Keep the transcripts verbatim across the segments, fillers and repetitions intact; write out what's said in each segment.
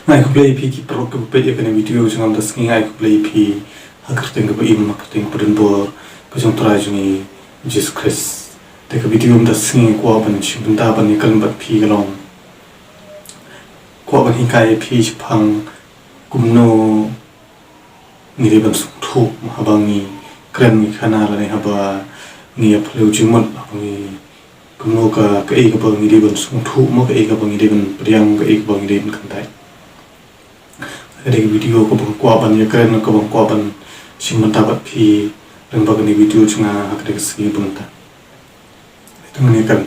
Nga ai khublei ïa phi ki paralok kiba peit ïa kane ka video jong nga mynta ka sngi, nga ai khublei ïa phi ha ka kyrteng kaba im, ha ka kyrteng kaba donbor ka jong U Trai jong ngi Jisu Khrist. Te ka video mynta ka sngi nga kwah ban shim bynta ban ïakren bad phi ka long, kwah ban hikai ïa phi shaphang kumno ngi dei ban sngewthuh haba ngi kren ngi khana lane haba ngi ïa phylliew jingmut, haba ngi, kumno ka, kaei kaba ngi dei ban sngewthuh mo, kaei kaba ngi dei ban pdiang, kaei kaba ngi dei ban kyntait. Ka dei ka video kaba nga kwah ban ïakren, kaba nga kwah ban shim bynta bad phi lyngba kane ka video jong nga ha kane ka sngi mynta. Te mynne kan,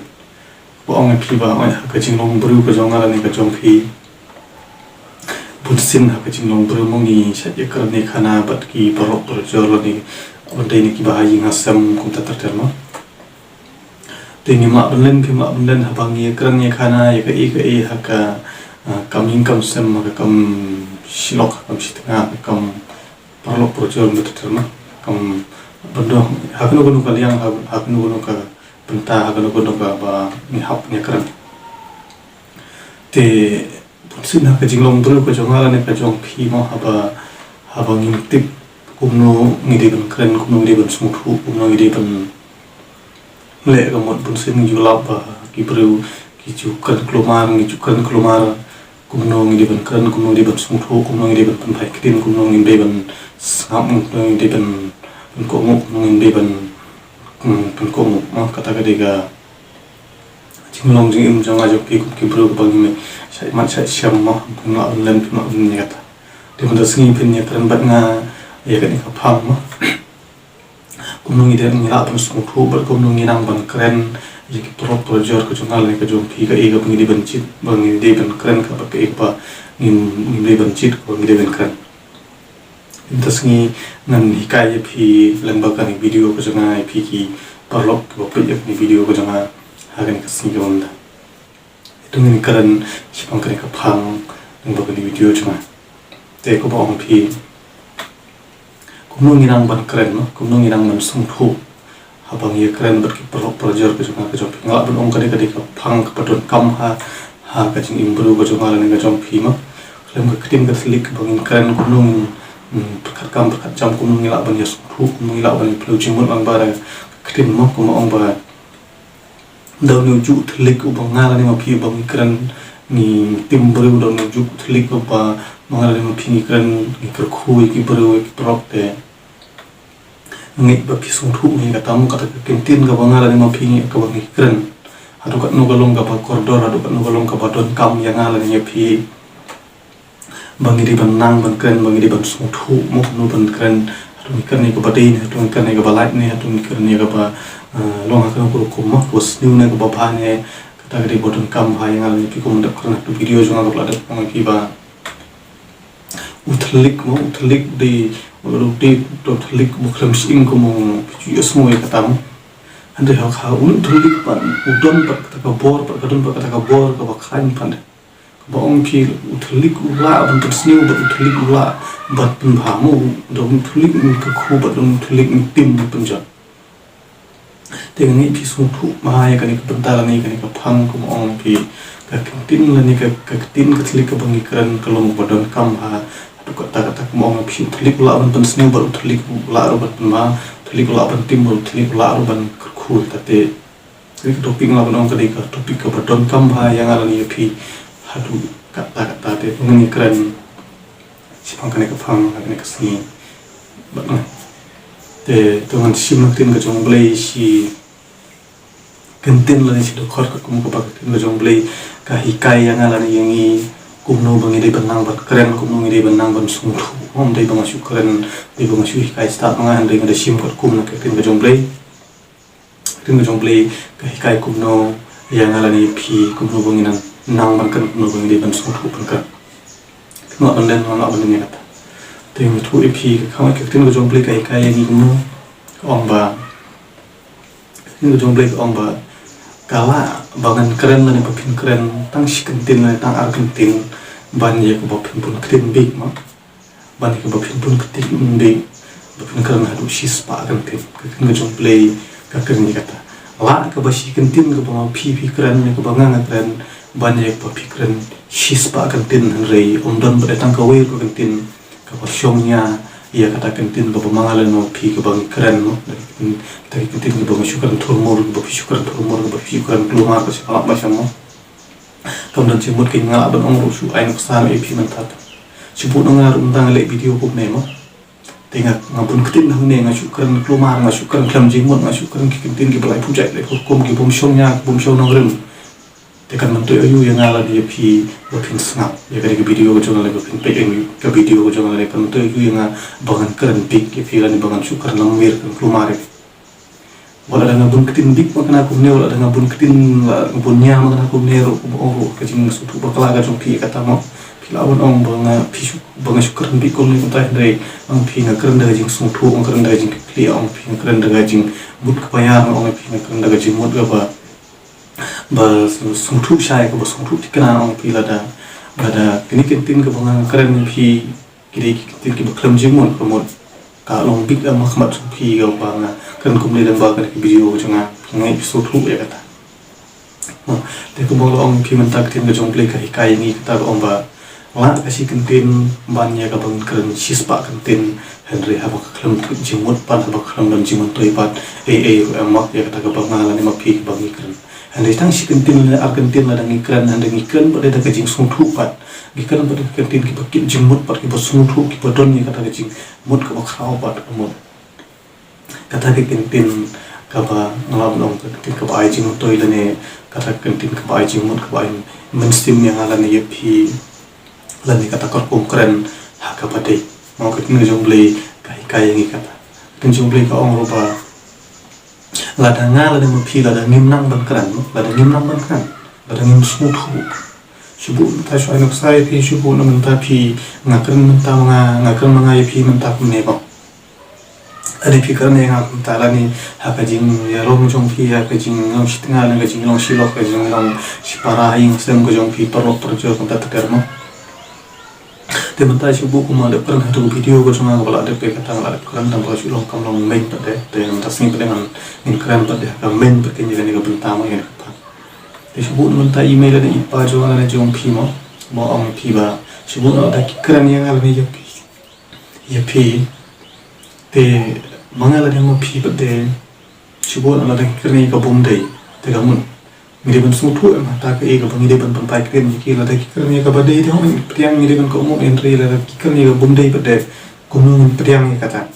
ba ong ïa phi ba, oi, ha ka jinglong briew ka jong nga lane ka jong phi, bunsien ha ka jinglong briew mo ngi shait ïakren ïakhana bad ki paralok parajor lane ban dei na kiba ha ïing ha sem kumta ter ter mo. Te ngim lah ban len, ngim lah ban len haba ngi ïakren ïakhana ïa kaei kaei ha ka, ah, kam ïing kam sem, ha ka kam shi lok, ha ka kam shi tnga, ha ka kam paralok parajor kumta ter ter mo. Kam ban dong ha kano kano ka liang, ha, ha kano kano ka bynta, ha kano kano kaba ngi hap ngi kren. Te bunsien ha ka jinglong briew ka jong nga lane ka jong phi mo, haba, haba ngim tip kumno ngi dei ban kren, kumno ngi dei ban sngewthuh, kumno ngi dei ban leh ka mut, bunsien ngi ju lap ba ki briew ki ju kren kulmar, ngi ju kren kulmar kumno ngi dei ban kren, kumno ngi dei ban sngewthuh, kumno ngi dei ban pynphai ktien, kumno ngi dei ban sngap, kumno ngi dei ban, ban kohnguh, kumno ngi dei ban, hmm, pynkohnguh. Ma kata ka dei ka jinglong jingim jong nga jong phi kum ki briew kaba ngi shait mat shait shem mo, phim lah ban len, phim lah ban ïa kata. Te mynta ka sngi phin ïakren bad nga ïa kane ka phang mo. Kumno ngi dei, ngi lah ban sngewthuh bad kumno ngi nang ban kren ïa ki paralok parajor ka jong nga lane ka jong phi, kaei kaba ngi dei ban jied, ba ngi dei ban kren, ka bad kaei kaba ngim, ngim dei ban jied, kaba ngi dei ban kren. Mynta ka sngi ngan hikai ïa phi lyngba kane ka video ka jong nga, ïa phi ki paralok kiba peit ïa kane ka video ka jong nga ha kane ka sngi kaba mynta. Te ngin kren shaphang kane ka phang lyngba kane ka video jong nga. Te kaba ong phi, kumno ngi nang ban kren mo, kumno ngi nang ban sngewthuh haba ngi ïakren bad ki paralok parajor ka jong nga ka jong phi. Nga lah ban ong ka dei, ka dei ka phang kaba donkam ha, ha ka jingim briew ka jong nga lane ka jong phi mo. Khlem ka ktien ka thylliej kaba ngin kren, kumno ngin, hmm, pyrkhat kam pyrkhat jam, kumno ngi lah ban ïasngewthuh, kumno ngi lah ban ïa phylliew jingmut lang bad ka ktien mo, kumba ong ba da une u juh thylliej uba nga lane ma phi uba ngi kren, ngi tim briew, da une u juh thylliej uba ma nga lane ma phi ngi kren, ngi kyrkhu ïa ki briew, ïa ki paralok, te ngeit ba phi sngewthuh ïa kata mo, kata ka ktien kaba nga lane ma phi ngi, kaba ngi kren, haduh katno ka long kaba kordor, haduh katno ka long kaba donkam ïa nga lane ïa phi. Ba ngi dei ban nang ban kren, ba ngi dei ban sngewthuh mo, kumno ban kren, hato ngi kren ïa kaba dei ne, hato ngi kren ïa kaba lait ne, hato ngi kren ïa kaba, eh, long ha kano ka rukom mo, kaba sniew ne kaba bha ne, kata ka dei ba donkam bha ïa nga lane ïa phi. Kumba dep kren ha ka video jong nga kaba la dep ong ïa phi ba u thylliej mo, u thylliej u dei, u dei u thylliej uba khlem shyieng kumno phi ju ïohsngew ïa kata mo. Hynrei ha, ha une u thylliej pat u don pat kata ka bor, pat ka don pat kata ka bor kaba khlaiñ pat. Kaba ong phi u thylliej u lah ban pynsniew bad u thylliej u lah ban pynbha mo, da u thylliej ngi kyrkhu bad da u thylliej ngi tim ngi pynjot. Te nga ngeit phi sngewthuh bha ïa kane ka bynta lane ïa kane ka phang, kaba ong phi ka ktien lane ka, ka ktien ka thylliej kaba ngi kren ka long kaba donkam bha. Haduh katta katta, kaba ong phi u thylliej u lah ban pynsniew bad u thylliej u lah ruh ban pynbha, u thylliej u lah ban tim bad u thylliej u lah ruh ban kyrkhu. Te kane ka topic nga lah ban ong ka dei ka topic kaba donkam bha ïa nga lane ïa phi haduh katta katta, te ngin ïakren shaphang kane ka phang ha kane ka sngi bad nga. Te to ngan shim na ka ktien ka jong U Blei, shi kyntien lane shi dkhot katkum kaba ka ktien ka jong U Blei ka hikai ïa nga lane ïa ngi kumno ba ngi dei ban nang ban kren, kumno ngi dei ban nang ban sngewthuh. Ym dei ba nga shu kren, dei ba nga shu hikai stad ma nga, hynrei nga da shim katkum na ka ktien ka jong U Blei. Ktien ka jong U Blei ka hikai kumno ïa nga lane ïa phi, kumno ba ngin nang, nang ban kren, kumno ba ngin dei ban sngewthuh ban kren. Ngam lah ban len, ngam lah ban len ïa kata. Te nga ïathuh ïa phi, ka, ka ktien ka jong U Blei ka hikai ïa ngi kumno. Ka ong ba, ka ktien ka jong U Blei ka ong ba ka lah ba ngan kren lane ba phin kren tang shi kyntien lane tang ar kyntien ban ïa kaba phin pun ktien beit ma. Ban ïa kaba phin pun ktien beit, ba phin kren haduh shispah kyntien. Ka ktien ka jong U Blei ka kren ïa kata. Lah kaba shi kyntien kaba ma phi phi kren ne kaba nga nga kren, Ban ïa ba phi kren shispah ka ktien, hynrei ym don ba dei tang kawei ka ktien kaba shong ïa, ïa kata ka ktien kaba ma nga lane ma phi kaba ngi kren, mo. Kata ka ktien kaba nga shu kren thurmur, kaba phi shu kren thurmur, kaba phi shu kren klumar, ka shu lap ba sham, mo. Kam don jingmut. Ki nga lah ban ong ruh shu ai nuksa ïa phi mynta. Shu buh na nga ruh mynta nga leh video kumne, mo. Te nga, nga bun ktien hangne, nga shu kren klumar, nga shu kren khlem jingmut, nga shu kren ki ktien kiba laiphew jait laiphew rukom, ki bym shong ïa, ki bym shong nongrim. Te kan myntoi aïu ïa nga lane ïa phi ba phin sngap ïa kane ka video ka jong nga lane ba phin peit ïa ka video ka jong nga lane, kan myntoi aïu ïa nga ba ngan kren bik ïa phi lane ba ngan shu kren lamwir, kren klumar ïa phi. Wat lada nga bun ktien bik ma nga kumne, wat lada nga bun ktien, la bun nia ma nga kumne ruh, kumba ong ruh ka jingsngewthuh bakla ka jong phi ïa kata, mo. Phi lah ban ong ba nga, phi shu, ba nga shu kren bik kumne kumta, hynrei ong phi nga kren da ka jingsngewthuh, nga kren da ka jingkitkhlieh, ong phi nga kren da ka jingmut kaba ïar, ong phi nga kren da ka jingmut kaba, ba sngewthuh shai, kaba sngewthuh thikna, ong phi. Lada, lada kine ki ktien kaba nga kren ïa phi ki dei ki ktien kiba khlem jingmut, ka mut ka long bik ha khmat jong phi kaba nga kren kumne lyngba kane ka video ka jong nga, phi ngeit phi sngewthuh ïa kata. Te kumba la ong phi mynta, ka ktien ka jong U Blei ka hikai ïa ngi kata, ka ong ba la ka shi kyntien ban ïa kaba ngin kren shispah kyntien, hynrei haba ka khlem jingmut pat, haba ka khlem don jingmyntoi pat, ei ei ruh em mut ïa kata kaba nga lane ma phi kaba ngi kren. Hynrei tang shi kyntien lane ar kyntien lada ngi kren, hynrei ngi kren pat da ka jingsngewthuh pat, ngi kren pat da ka kyntien kiba kit jingmut pat, kiba sngewthuh, kiba don ïa kata ka jingmut kaba khraw pat, ka mut kata ka kyntien kaba nga lah ban ong ka kyntien kaba ai jingmyntoi lane kata ka kyntien kaba ai jingmut, kaba ai mynsiem ïa nga lane ïa phi lane kata ka rukom kren ha kaba dei. Mo, ka ktien ka jong U Blei ka hikai ïa ngi kata. Ka ktien jong U Blei ka ong ruh ba lada nga lane ma phi, lada ngim nang ban kren, lada ngim nang ban kren, lada ngim sngewthuh. Shu buh mynta shu ai nuksa ïa phi, shu buh na mynta phi, nga kren mynta ma nga, nga kren ma nga ïa phi mynta kumne, bang. Lane phi kren ïa nga mynta lane ha ka jingïalong jong phi, ha ka jinglong shi tnga, lane ka jinglong shi lok, ka jinglong shi para, ha ïing ha sem ka jong phi, paralok parajor kumta ter ter, mo. Te mynta shu buh, kum nga la dep kren ha tu video ka jong nga kaba la dep, kata nga la dep kren tang ba shu long kam long main pat de. Te mynta sngi pat de ngan, ngin kren pat de ha ka main pat kane, kane ka bynta, mo, ïa kata. Te shu buh mynta i mei lane i pa jong nga lane jong phi, mo, mo, ong phi ba shu buh lada ki kren ïa nga lane ïa phi, ïa phi, te ma nga lane ma phi pat de shu buh lada ki kren ïa ka bym dei, te ka mut ngi dei ban sngewthuh em ha kata kaei kaba ngi dei ban pynpaw kren ïa ki. Lada ki kren ïa kaba dei te hooid, pdiang, ngi dei ban kohnguh, hynrei lada ki kren ïa ka bym dei pat de, kumno ngin pdiang ïa kata?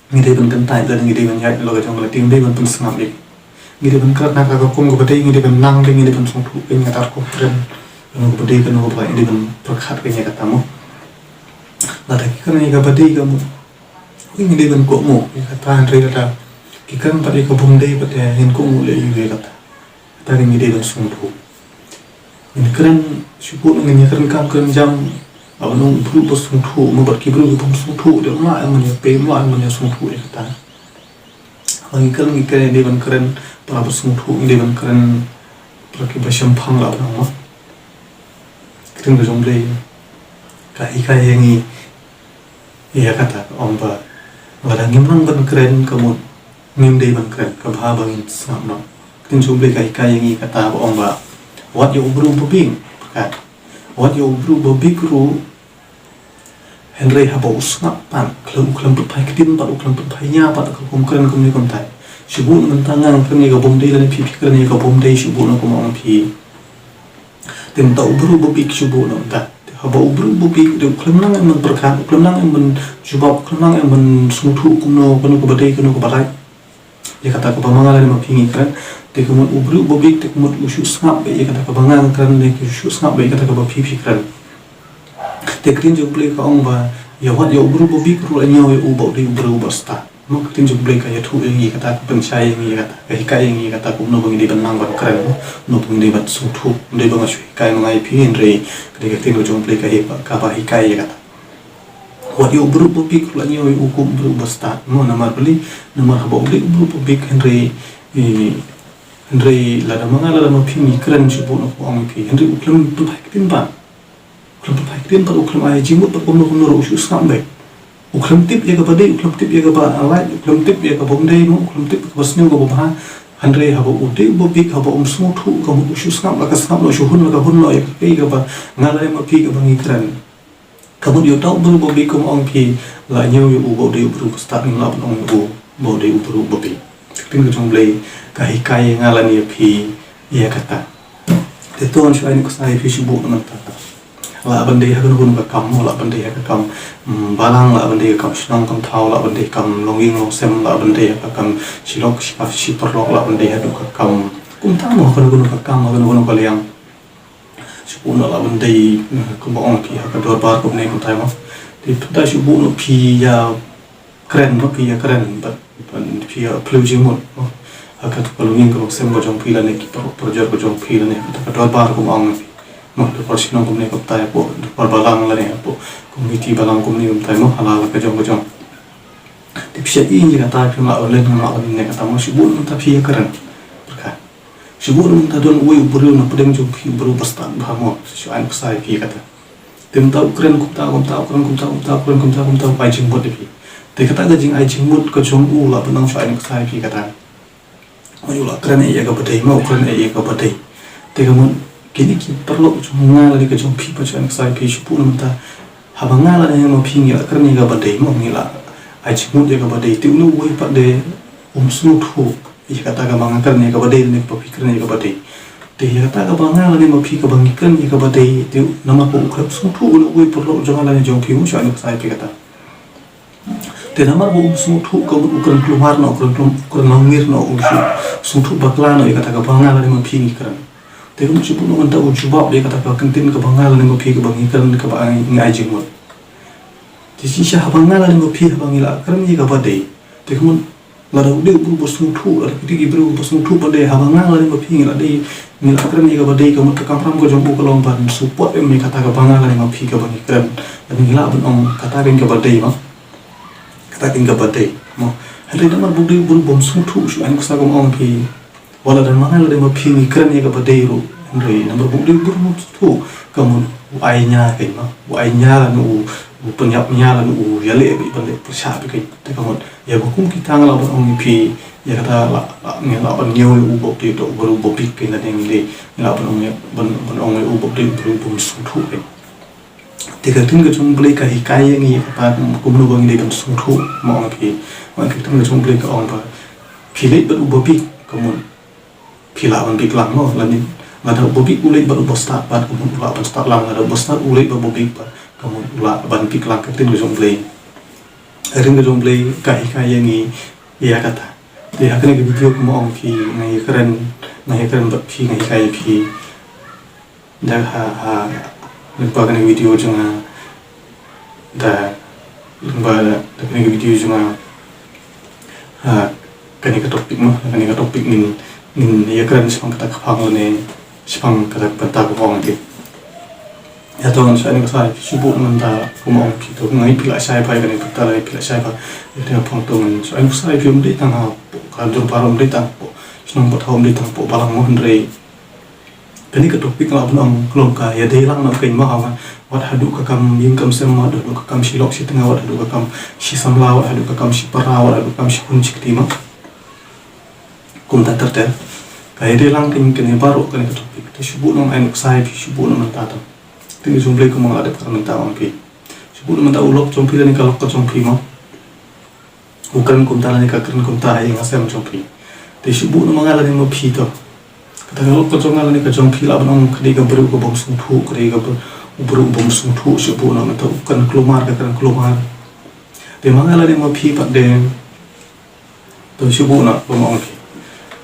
Ngi dei ban kyntait lane ngi dei ban ïaid la ka jong ka lynti, ngi dei ban pynsngap ïa ki. Ngi dei ban kren ha ka rukom kaba dei, ngi dei ban nang dei, ngi dei ban sngewthuh kein kata rukom kren, kano kaba dei, kano kaba laih, ngi dei ban pyrkhat kein ïa kata, mo. Lada ki kren ïa kaba dei, ka mut ngi dei ban kohnguh ïa kata, hynrei lada ki kren pat ïa ka bym dei pat de, ngin kohnguh leh aïu ïa kata? Kata ngi dei ban sngewthuh. Ngin kren, shu buh ngin ïa kren kam kren jam, haba nong u briew ba sngewthuh, mo, bad ki briew ki bym sngewthuh de, ym lah em ban ïa pei, ym lah em ban ïa sngewthuh ïa kata. Haba ngi kren, ngi kren, ngi dei ban kren para ba sngewthuh, ngi dei ban kren para kiba shemphang, lah ban ong, mo. Ka ktien ka jong U Blei ka hikai ïa ngi ïa kata, ka ong ba lada ngim nang ban kren, ka mut ngim dei ban kren, ka bha ba ngin sngap noh. Ka ktien jong U Blei ka hikai ïa ngi kata, ka ong ba wat ïa u briew ba bieit, pyrkhat, wat ïa u briew ba bieit ruh, hynrei haba u sngap pat, khlem, u khlem pynpaw ktien pat, u khlem pynpaw nia pat ka rukom kren kumne kumtai. Shu buh na mynta nga kren ïa ka bym dei lane phi, phi kren ïa ka bym dei, shu buh na, kum ong phi, te mynta u briew ba bieit, shu buh na mynta. Te haba u briew ba bieit, te u khlem nang em ban pyrkhat, u khlem nang em ban jubab, u khlem nang em ban sngewthuh kumno, kano kaba dei, kano kaba laih ïa kata kaba ma nga lane ma phi ngi kren. Te ka mut u briew ba bieit, te ka mut u shu sngap beit ïa kata kaba nga nga kren, ne u shu sngap beit ïa kata kaba phi phi kren. Te ka ktien jong U Blei ka ong ba ïa wat ïa u briew ba bieit ruh la ñiew ïa u ba u dei u briew ba stad. Mo, ka ktien jong U Blei ka ïathuh ïa ngi kata, ka pynshai ïa ngi kata, ka hikai ïa ngi kata, kumno ba ngi dei ban nang ban kren, kumno ba ngi dei ban sngewthuh. Ym dei ba nga shu hikai ma nga ïa phi, hynrei ka dei ka ktien ka jong U Blei ka hi, kaba hikai ïa kata. Wat ïa u briew ba bieit ruh la ñiew ïa u kum u briew ba stad, mo, namar balei? Namar haba u dei u briew ba bieit, hynrei, eh, hynrei lada ma nga lada ma phi ngi kren, shu buh na, kum ong phi, hynrei u khlem pynpaw ktien pat, u khlem pynpaw ktien pat, u khlem ai jingmut pat, kumno kumno ruh u shu sngap beit. U khlem tip ïa kaba dei, u khlem tip ïa kaba laih, u khlem tip ïa ka bym dei, mo, u khlem tip ïa kaba sniew, kaba bha. Hynrei haba u dei u babik, haba um sngewthuh, ka mut u shu sngap la ka sngap noh, u shu hun la ka hun noh ïa kaei kaba nga lane ma phi kaba ngi kren. Ka mut ïa uta u briew babik, kum ong phi, la ñiew ïa u ba u dei u briew bastad, ngim lah ban ong ïa u ba u dei u briew babik. Ka ktien ka jong U Blei ka hikai ïa nga lane ïa phi ïa kata. Te to ngan shu ai nuksa ïa phi, shu buh na mynta. Lah ban dei ha kano kano ka kam, lah ban dei ha ka kam, mm, balang, lah ban dei ha ka kam shnong kam thaw, lah ban dei ha ka kam longïing longsem, lah ban dei ha ka kam shilok shi, shi paralok, lah ban dei haduh ka kam, kumta mo, ha kano kano ka kam, ha kano kano ka liang. Shu buh noh, lah ban dei, mm, kumba ong phi, ha ka dorbar kumne kumta mo. Te to shu buh noh phi ïa kren mo, phi ïa kren, bad, bad phi ïa phyllaw jingmut mo. Ha kato ka longïing ka longsem ka jong phi lane ki paralok parajor ka jong phi lane ha kato ka dorbar kum ong phi mo, dorbar shnong kumne kumta ïa, hapoh dorbar balang lane hapoh komiti balang kumne kumta mo, ha la ka jong ka jong. Te phi sa ïohi ïa kata, phim lah ban len, ngam lah ban len ïa kata mo, shu buh mynta phi ïa kren. Pyrkhat. Shu buh mynta don uwei u briew na pdeng jong phi, u briew bastad bha mo, shu ai nuksa ïa phi ïa kata. Te mynta u kren kumta kumta, u kren kumta kumta, u kren kumta kumta, u ai jingmut ïa phi. Te kata ka jingai jingmut ka jong u lah ban ong, shu ai nuksa ïa phi kata. U la kren ïa kaba dei mo, u kren ïa kaba dei. Te ka mut kine ki paralok jong nga lane ka jong phi pat, shu ai nuksa ïa phi, shu buh mynta. Haba nga lane ma phi ngi la kren ïa kaba dei mo, ngi la ai jingmut ïa kaba dei, te une uwei pat de um sngewthuh ïa kata kaba nga kren ïa kaba dei lane kaba phi kren ïa kaba dei. Te ïa kata kaba nga lane ma phi kaba ngi kren ïa kaba dei, te namar ba u khlem sngewthuh une uwei paralok jong nga lane jong phi mo, shu ai nuksa ïa phi kata. Te namar ba um sngewthuh, ka mut u kren kulmar noh, u kren kulm-, u kren langmir noh, u shu sngewthuh bakla noh ïa kata kaba nga lane ma phi ngi kren. Te ka mut shu buh noh mynta u jubab ïa kata ka kyntien kaba nga lane ma phi kaba ngi kren, kaba ngi ai jingmut. Te shisha haba nga lane ma phi haba ngi la kren ïa kaba dei, te ka mut lada u dei u briew ba sngewthuh, lada ki dei ki briew ba sngewthuh pat de, haba nga lane ma phi ngi la dei, ngi la kren ïa kaba dei, ka mut ka kamram ka jong u ka long ban support em ïa kata kaba nga lane ma phi kaba ngi kren. Lane ngi lah ban ong kata keiñ kaba dei mo. Kata keiñ kaba dei mo. Hynrei namar ba u dei u briew bym sngewthuh, shu ai nuksa, kum ong phi. Wat la dang ma nga lane ma phi ngi kren ïa kaba dei ruh, hynrei namar ba u dei u briew bym sngewthuh, ka mut u ai ñia keiñ mo. U ai ñia lane u, u pynïap ñia lane u ïaleh beit ban leh pyrshah beit keiñ. Te ka mut ïa ba kum kita nga lah ban ong ïa phi, ïa kata lah, lah, ngi lah ban ñiew ïa u ba u dei u briew babik keiñ lane ngi dei, ngi lah ban ong ïa, ban, ban ong ïa u ba u dei u briew bym sngewthuh keiñ. Te ka ktien ka jong U Blei ka hikai ïa ngi kata, kum, kumno ba ngi dei ban sngewthuh, ma ong phi. Ma ka ktien ka jong U Blei ka ong ba phi leit bad u babik, ka mut phi lah ban bik lang mo, lane lada u babik u leit bad u bastad pat, ka mut u lah ban stad lang, lada u bastad u leit bad u babik pat, ka mut u lah ban bik lang, ka ktien ka jong U Blei. Ka ktien ka jong U Blei ka hikai ïa ngi ïa kata. Te ha kane ka video, kum ma ong phi, nga ïa kren, nga ïa kren bad phi, nga hikai ïa phi. Da ha, ha, lyngba kane ka video jong nga, da, lyngba da kane ka video jong nga, ha kane ka topic mo, ha kane ka topic ngin, ngin ïa kren shaphang kata ka phang lane shaphang kata ka bynta kaba ong te. Ïa to ngan shu ai nuksa ïa phi, shu buh mynta, kum ma ong phi, to ngi, phi la shai bha ïa kane ka bynta lane phi la shai bha ïa kane ka phang, to ngan shu ai nuksa ïa phi, ym dei tang hapoh ka dorbar, ym dei tang hapoh shnong hapoh thaw, ym dei tang hapoh balang mo, hynrei kane ka topic ka lah ban ong ka long ka ïadei lang noh keiñ mo, ha, wat haduh ka kam ïing kam sem, wat haduh ka kam shi lok shi tnga, wat haduh ka kam shi samla, wat haduh ka kam shi para, wat haduh ka kam shi khun shi kti mo. Kumta ter ter. Ka ïadei lang keiñ kane baroh kane ka topic. Te shu buh noh, ai nuksa ïa phi, shu buh noh mynta to. Te ka jong U Blei, kum ma nga la dep kren mynta, ong phi, shu buh noh mynta u lok jong phi lane ka lok ka jong phi mo. U kren kumta lane ka kren kumta ha ïing ha sem jong phi. Te shu buh noh ma nga lane ma phi to. Kata ka lok ka jong nga lane ka jong phi, lah ban ong ka dei ka briew ka bym sngewthuh, ka dei ka br-, u briew u bym sngewthuh, shu buh noh mynta u kren kulmar, ka kren kulmar. Te ma nga lane ma phi pat de, to shu buh noh, kum ma ong phi.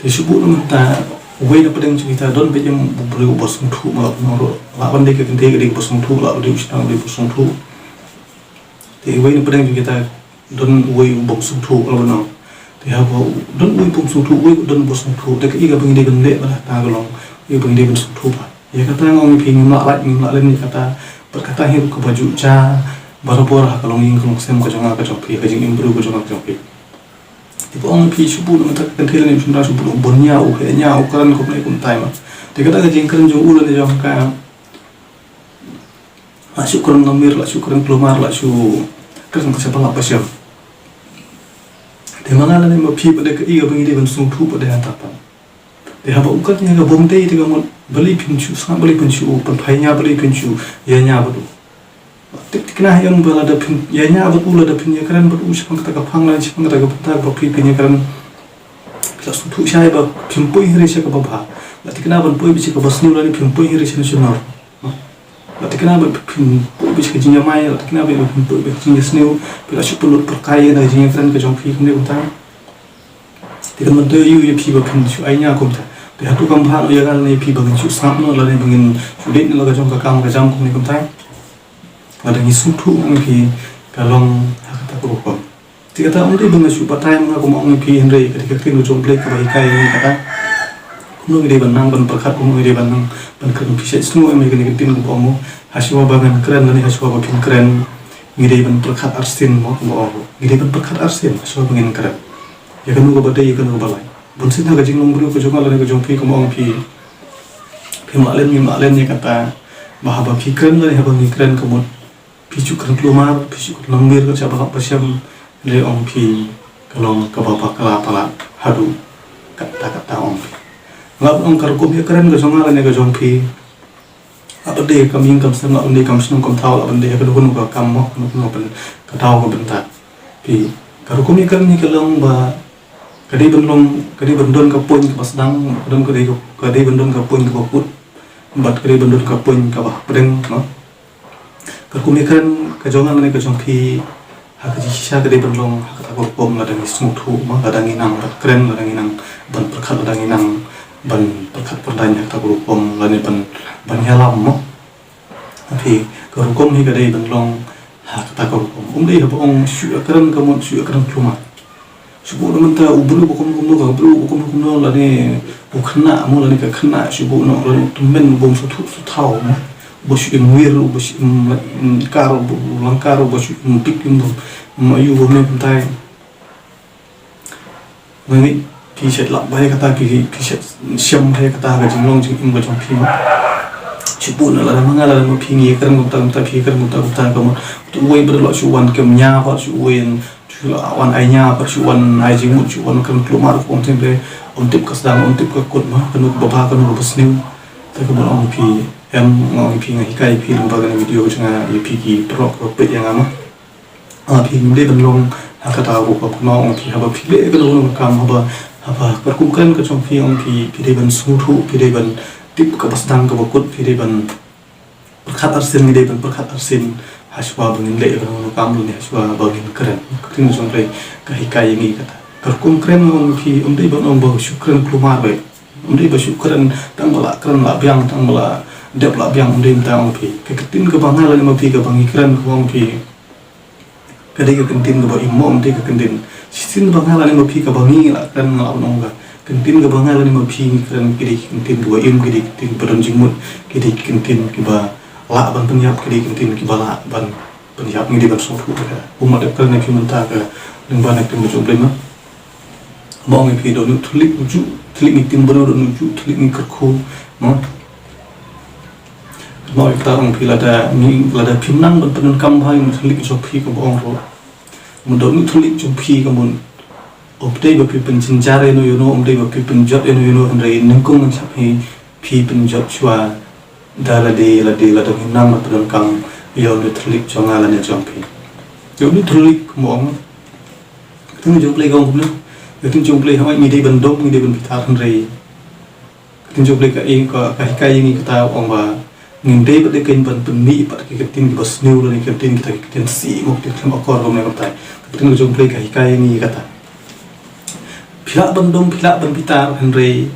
Te shu buh noh mynta, uwei na pdeng jong kita don beit em u briew uba sngewthuh, ma lah ban ong ruh, lah ban dei ka kynthei ka dei kaba sngewthuh, lah ban dei u shynrang u dei uba sngewthuh. Te uwei na pdeng jong kita don uwei u bym sngewthuh, lah ban ong. Te haba u don uwei u bym sngewthuh, uwei u don uba sngewthuh, te kaei kaba ngi dei ban leh bad kata ka long, kaei kaba ngi dei ban sngewthuh bha. Ïa kata nga ong ïa phi, ngim lah lait, ngim lah lait ïa kata. Bad kata hi ruh kaba ju jia barabor ha ka longïing ka longsem ka jong nga ka jong phi, ka jingim briew ka jong nga ka jong phi. Te ba ong ïa phi, shu buh noh mynta ka kynthei lane u shynrang, shu buh noh, u bun ñia, u heh ñia, u kren kumne kumtai mo. Te kata ka jingkren jong u lane jong ka, la shu kren langmir, la shu kren kulmar, la shu kren ka sha ba lap ba shem. Te ma nga lane ma phi pat de, kaei kaba ngi dei ban sngewthuh pat de hangta pat. Te haba u kren ïa ka bym dei te ka mut balei phin shu sngap, balei phin shu pynphai ïa nga, balei phin shu ïa nga bad u. Tip thikna ha ïing ba lada phin ïa nga bad u, lada phin ïa kren bad u shaphang kata ka phang lane shaphang kata ka bynta ba phi phin ïa kren. Phi la sngewthuh shai ba phim poi hynrei sha kaba bha. La thikna ban poi beit sha kaba sniew lane phim poi hynrei sha na shnong. La thikna ba phim poi beit sha ka jingïamai, la thikna ba phim poi beit sha ka jingïasniew. Phi la shu pynlut pyrkhai ïa ka jingïakren ka jong phi kumne kumta. Te kan myntoi ïa phi ba phin shu ai nga kumta. Te hato kam bha noh ïa nga lane ïa phi ba ngin shu sngap noh lane ba ngin shu leit noh la ka jong ka kam ka jam kumne kumta. Lada ngi sngewthuh ong phi ka long ha kata ka rukom. Te kata ym dei ba nga shu batai ma nga kumba ong ïa phi hynrei ka dei ka ktien ka jong U Blei kaba hikai ïa ngi kata. Kumno ngi dei ban nang ban pyrkhat, kumno ngi dei ban nang ban kren, phi sngewthuh em ïa kane ka ktien kaba ong mo. Hashuwa ba ngan kren lane hashuwa ba phin kren, ngi dei ban pyrkhat arsien mo kumba ong. Ngi dei ban pyrkhat arsien hashuwa ba ngin kren. Ïa kano kaba dei, ïa kano kaba lai. Bunsien ha ka jinglong briew ka jong nga lane ka jong phi kumba ong phi. Phim lah len, ngim lah len ïa kata ba haba phi kren lane haba ngi kren ka mut phi shu kren kulmar, phi shu kren longwir, kren sha ba hap ba shem, lei ong phi ka long kaba bakla palat haduh katta katta ong phi. Nga ong ka rukom ïa kren ka jong nga lane ka jong phi. Haba dei kam ïing kam sem, haba dei kam shnong kam thaw, haba dei ka dukun ka kam mo, ka dukun ka thaw ka bynta. Phi ka rukom ïa kren ni ka long ba ka dei ban long, ka dei ban don ka point kaba sdang, ka dei, ka dei ban don ka point kaba kut, bad ka dei ban don ka point kaba hapdeng, no? Ka rukom ïa kren ka jong nga lane ka jong phi ha ka jingshisha ka dei ban long ha kata ka rukom lada ngi sngewthuh mo, lada ngi nang ban kren, lada ngi nang ban pyrkhat, lada ngi nang ban pyrkhat pyrdaiñ ha kata ka rukom lane ban, ban ïalam mo. Phi ka rukom hi ka dei ban long ha kata ka rukom. Um dei haba ong shu ïa kren ka mut shu ïa kren kulmar. Shu buh na mynta u briew ba kumno kumno, ka briew ba kumno kumno lane u khynnah mo lane ka khynnah shu buh noh lane u tymmen u bym sngewthuh sngewthaw mo. Uba shu im wir, uba shu im, im kar, uba langkar, uba shu im dik im bym, im ayu ba ne kumtai. Nga ngeit phi shet lap bha ïa kata, phi, phi shet shem bha ïa kata ha ka jinglong jingim ka jong phi mo. Shu buh noh lada ma nga lada ma phi ngi kren kumta kumta, phi kren kumta kumta ka mut. Uwei ba la shu wan kem nia pat shu uwei Shu la wan ai nia pat, shu wan ai jingmut, shu wan kren kulmar, kum teng te ym tip ka sdang, ym tip ka kut ma, kano kaba bha, kano kaba sniew. Te kaba ong phi em, nga ong phi, nga hikai phi lyngba kane video ka jong nga, ïa phi ki paralok ba peit ïa nga ma. Nga phi ngim dei ban long ha kata ka rukom, nga ong phi haba phi leh kano kano ka kam, haba, haba ka rukom kren ka jong phi, ong phi, phi dei ban sngewthuh, phi dei ban tip kaba sdang kaba kut, phi dei ban pyrkhat arsien, ngi dei ban pyrkhat arsien hashuwa ba ngin leh ïa kano kano kam lane hashuwa ba ngin kren. Ka ktien jong U Blei ka hikai ïa ngi kata. Ka rukom kren nga ong phi, ym dei ban ong ba shu kren kulmar beit. Ym dei ba shu kren tang ba la kren la biang, tang ba la dep la biang, ym dei mynta ong phi. Ka ktien kaba nga lane ma phi kaba ngi kren kaba ong phi. Ka dei ka kyntien kaba im mo, ym dei ka kyntien. Shisien ba nga lane ma phi kaba ngi la kren nga la ban ong ka kyntien kaba nga lane ma phi ngi kren ki dei ki kyntien kiba im, ki dei ki kyntien kiba don jingmut, ki dei ki kyntien kiba lah ban pynïap, ki dei ki kyntien kiba lah ban pynïap, ngi dei ban sngewthuh ïa ka. Kumba dep kren ïa phi mynta ka lyngba na ka ktien ka jong U Blei ma. Ba ong ïa phi dohnud thylliej u juh, thylliej ngi ktien briew dohnud juh, thylliej ngi kyrkhu, no? Mo ïa kata ong phi lada ngi, lada phim nang ban pyndonkam bha ïa u thylliej jong phi kaba ong ruh. Mo dohnud thylliej jong phi ka mut. Ym dei ba phi pynjynjar ïano ïano, ym dei ba phi pynjot ïano ïano, hynrei nyngkong ngan shah phi, phi pynjot shuwa da lade lade lada ngim nang ban pyndonkam ïa u thylliej jong nga lane jong phi. Ïa u thylliej mo ong. Ka ktien jong U Blei ka ong kumno? Ka ktien jong U Blei ha ngi dei ban dom, ngi dei ban bitar, hynrei ka ktien jong U Blei ka, ka, ka hikai ïa ngi kata ong ba ngin dei pat de kein ban pynmih pat ki ktien kiba sniew lane ki ktien kita ki ktien sih mo, ki ktien khlem akor kumne kumtai. Ka ktien jong U Blei ka hikai ïa ngi kata. Phi lah ban dom, phi lah ban bitar, hynrei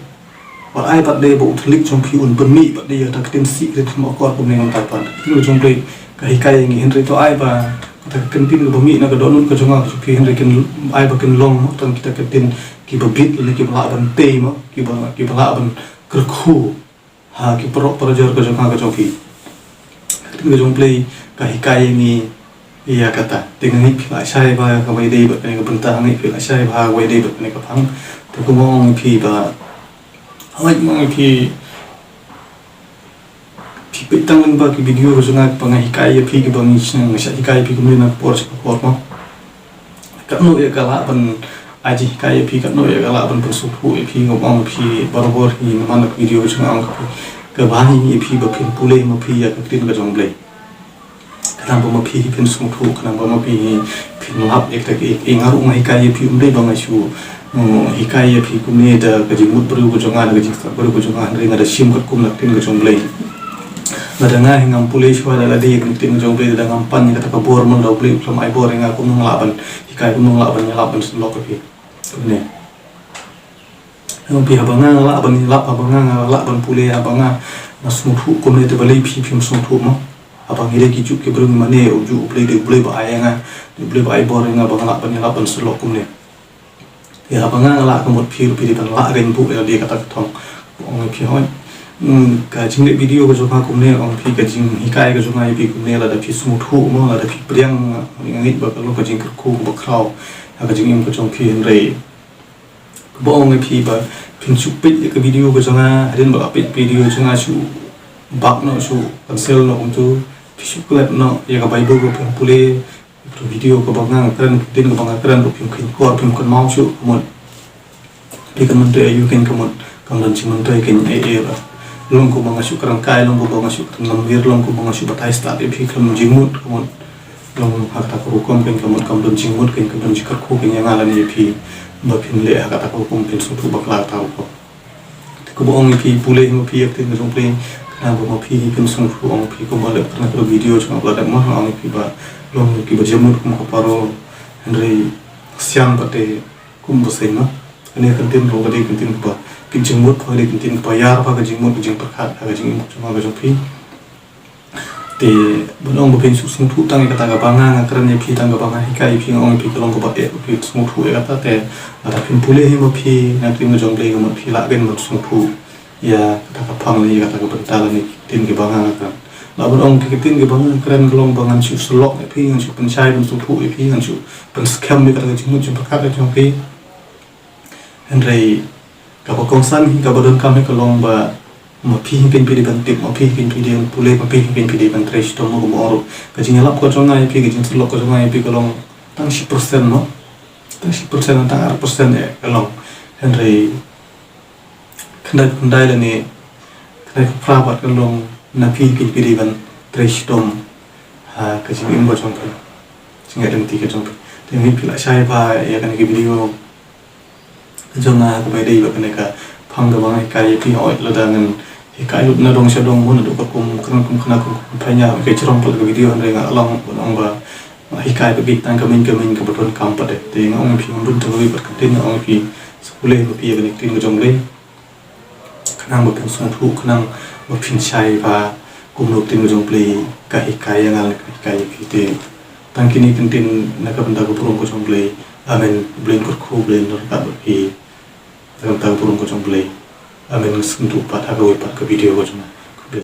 wat ai pat de ba u thylliej jong phi un pynmih pat de ïa kata ki ktien sih, ki ktien khlem akor kumne kumtai pat. Ka ktien jong U Blei ka hikai ïa ngi, hynrei to ai ba kata ka ktien kaba mih na ka dohnud ka jong nga ka jong phi, hynrei kin ai ba kin long mo tang kita ki ktien kiba bit lane kiba lah ban tei mo, kiba, kiba lah ban kyrkhu ha ki paralok parajor ka jong nga ka jong phi. Ka ktien ka jong U Blei ka hikai ïa ngi ïa kata. Te nga ngeit phi la shai bha kaba ïadei bad kane ka bynta, nga ngeit phi la shai bha kaba ïadei bad kane ka phang. Te kumba ong ïa phi ba, nga ngeit ma ong ïa phi, phi peit tang lyngba ki video ka jong nga kiba nga hikai ïa phi, kiba ngi shna, nga shah hikai ïa phi kumne na ka por sha ka por mo. Katno ïa ka lah ban Ai jinghikai ïa phi katno ïa ka lah ban pynsngewthuh ïa phi, nga ong ïa phi barabor hi namar na ka video jong nga ong ïa phi, kaba hi ïa phi ba phin pule ma phi ïa ka ktien ka jong U Blei. Khnang ba ma phi hi phin sngewthuh, khnang ba ma phi hi phin lap ïa kata ka, ïa nga ruh nga hikai ïa phi, ym dei ba nga shu, mm, hikai ïa phi kumne da ka jingmut briew ka jong nga, da ka jingstad briew ka jong nga, hynrei nga da shim katkum na ka ktien ka jong U Blei. Lada nga hi ngam pule shuwa da lade ïa ka ktien ka jong U Blei, da ngam pan ïa kata ka bor, ma U Blei u khlem ai bor ïa nga, kumno nga lah ban hikai, kumno nga lah ban ïalap ban sngewlok ïa phi. Kumne. Ong phi haba nga nga lah ban ïalap, haba nga nga lah ban pule, haba nga nga sngewthuh kumne te balei phi phim sngewthuh mo. Haba ngi dei ki juk ki briew ngi mane, u juk U Blei, dei U Blei ba ai ïa nga, dei U Blei ba ai bor ïa nga ba nga lah ban ïalap ban sngewlok kumne. Ïa haba nga nga lah ka mut phi ruh phi dei ban lah, kan buh ïa lade kata ka thong. Ong phi hoi. Hmm, ka jingleh video ka jong nga kumne, ong phi ka jinghikai ka jong nga ïa phi kumne, lada phi sngewthuh mo, lada phi pdiang, nga ngeit ba ka long ka jingkyrkhu kaba khraw ha ka jingim ka jong phi, hynrei kaba ong ïa phi ba phin shu peit ïa ka video ka jong nga, hadien ba la peit video jong nga shu back noh, shu cancel noh kumtu, phi shu klet noh ïa ka Bible ba phin pule, ka video kaba nga kren, ka ktien kaba nga kren ruh phim kynmaw, phim kynmaw shuh, ka mut phi kan myntoi aïu kein, ka mut kam don jingmyntoi kein, eh, eh, long kumba nga shu kren kai, long kumba nga shu kren lamwir, long kumba nga shu batai stad ïa phi khlem jingmut, ka mut long ha kata ka rukom kein, ka mut kam don jingmut kein, kam don jingkyrkhu kein ïa nga lane ïa phi ba phin leh ha kata ka rukom, phin sngewthuh bakla kata ka rukom. Te kaba ong ïa phi pule hi ma phi ïa ka ktien ka jong U Blei, khnang ba ma phi hi phin sngewthuh, ong phi kumba leh kata ka video jong nga ba la dep ma, ong ïa phi ba long kiba jemut kum ka paro, hynrei sian pat te kum ba seng ma. Kane ka ktien ruh ka dei ka ktien kaba phi jingmut, ka dei ka ktien kaba ïar, ka jingmut, ka jingpyrkhat ha ka jingim ka jong nga ka jong phi. Te ban ong ba phin shu sngewthuh tang ïa kata kaba nga nga kren ïa phi, tang kaba nga hikai ïa phi, nga ong ïa phi ka long kaba eh ba phin sngewthuh ïa kata, te lada phin pule hi ma phi na ka ktien ka jong U Blei, ka mut phi lah kein ban sngewthuh ïa kata ka phang lane ïa kata ka bynta lane ki ktien kiba nga nga kren. Lah ban ong ki ktien kiba nga nga kren ka long ba ngan shu sylok ïa phi, ngan shu pynshai ban sngewthuh ïa phi, ngan shu pynskhem ïa kata ka jingmut jingpyrkhat ka jong phi. Hynrei kaba kongsan hi, kaba donkam hi ka long ba ma phi hi kein phi dei ban tip, ma phi hi kein phi dei ban pule, ma phi hi kein phi dei ban trei shitom mo. Kumba ong ruh, ka jingïalap ka jong nga ïa phi, ka jingsylok ka jong nga ïa phi ka long tang shi percent mo, tang shi percent, tang ar percent eh ka long. Hynrei khyndai khyndai lane khyndai phra pat ka long na phi hi kein phi dei ban trei shitom ha ka jingim ka jong phi, jingïaid lynti ka jong phi. Te ngi, phi la shai bha ïa kane ka video ka jong nga kaba dei ba kane ka phang kaba nga hikai ïa phi, hooid lada ngan hikai lut na dong sha dong mo, naduh ka kum kren kum khana kum kum pynïar, ka jrong pat ka video, hynrei nga long ban ong ba nga hikai pat tang ka main ka main kaba donkam pat de. Te nga ong ïa phi, ngam don tang kawei pat ka ktien, nga ong ïa phi, sa pule ma phi ïa kane ka ktien ka jong U Blei. Khnang ba phin sngewthuh, khnang ba phin shai ba kumno ka ktien ka jong U Blei ka hikai ïa nga, ka hikai ïa phi. Te tang kine ki ktien na ka bynta ka burom ka jong U Blei. Amen. U Blei un kyrkhu, U Blei un ryngkat bad phi na ka bynta ka burom ka jong U Blei. Amen. Ngin sa ïakynduh pat ha kawei pat ka video ka jong nga.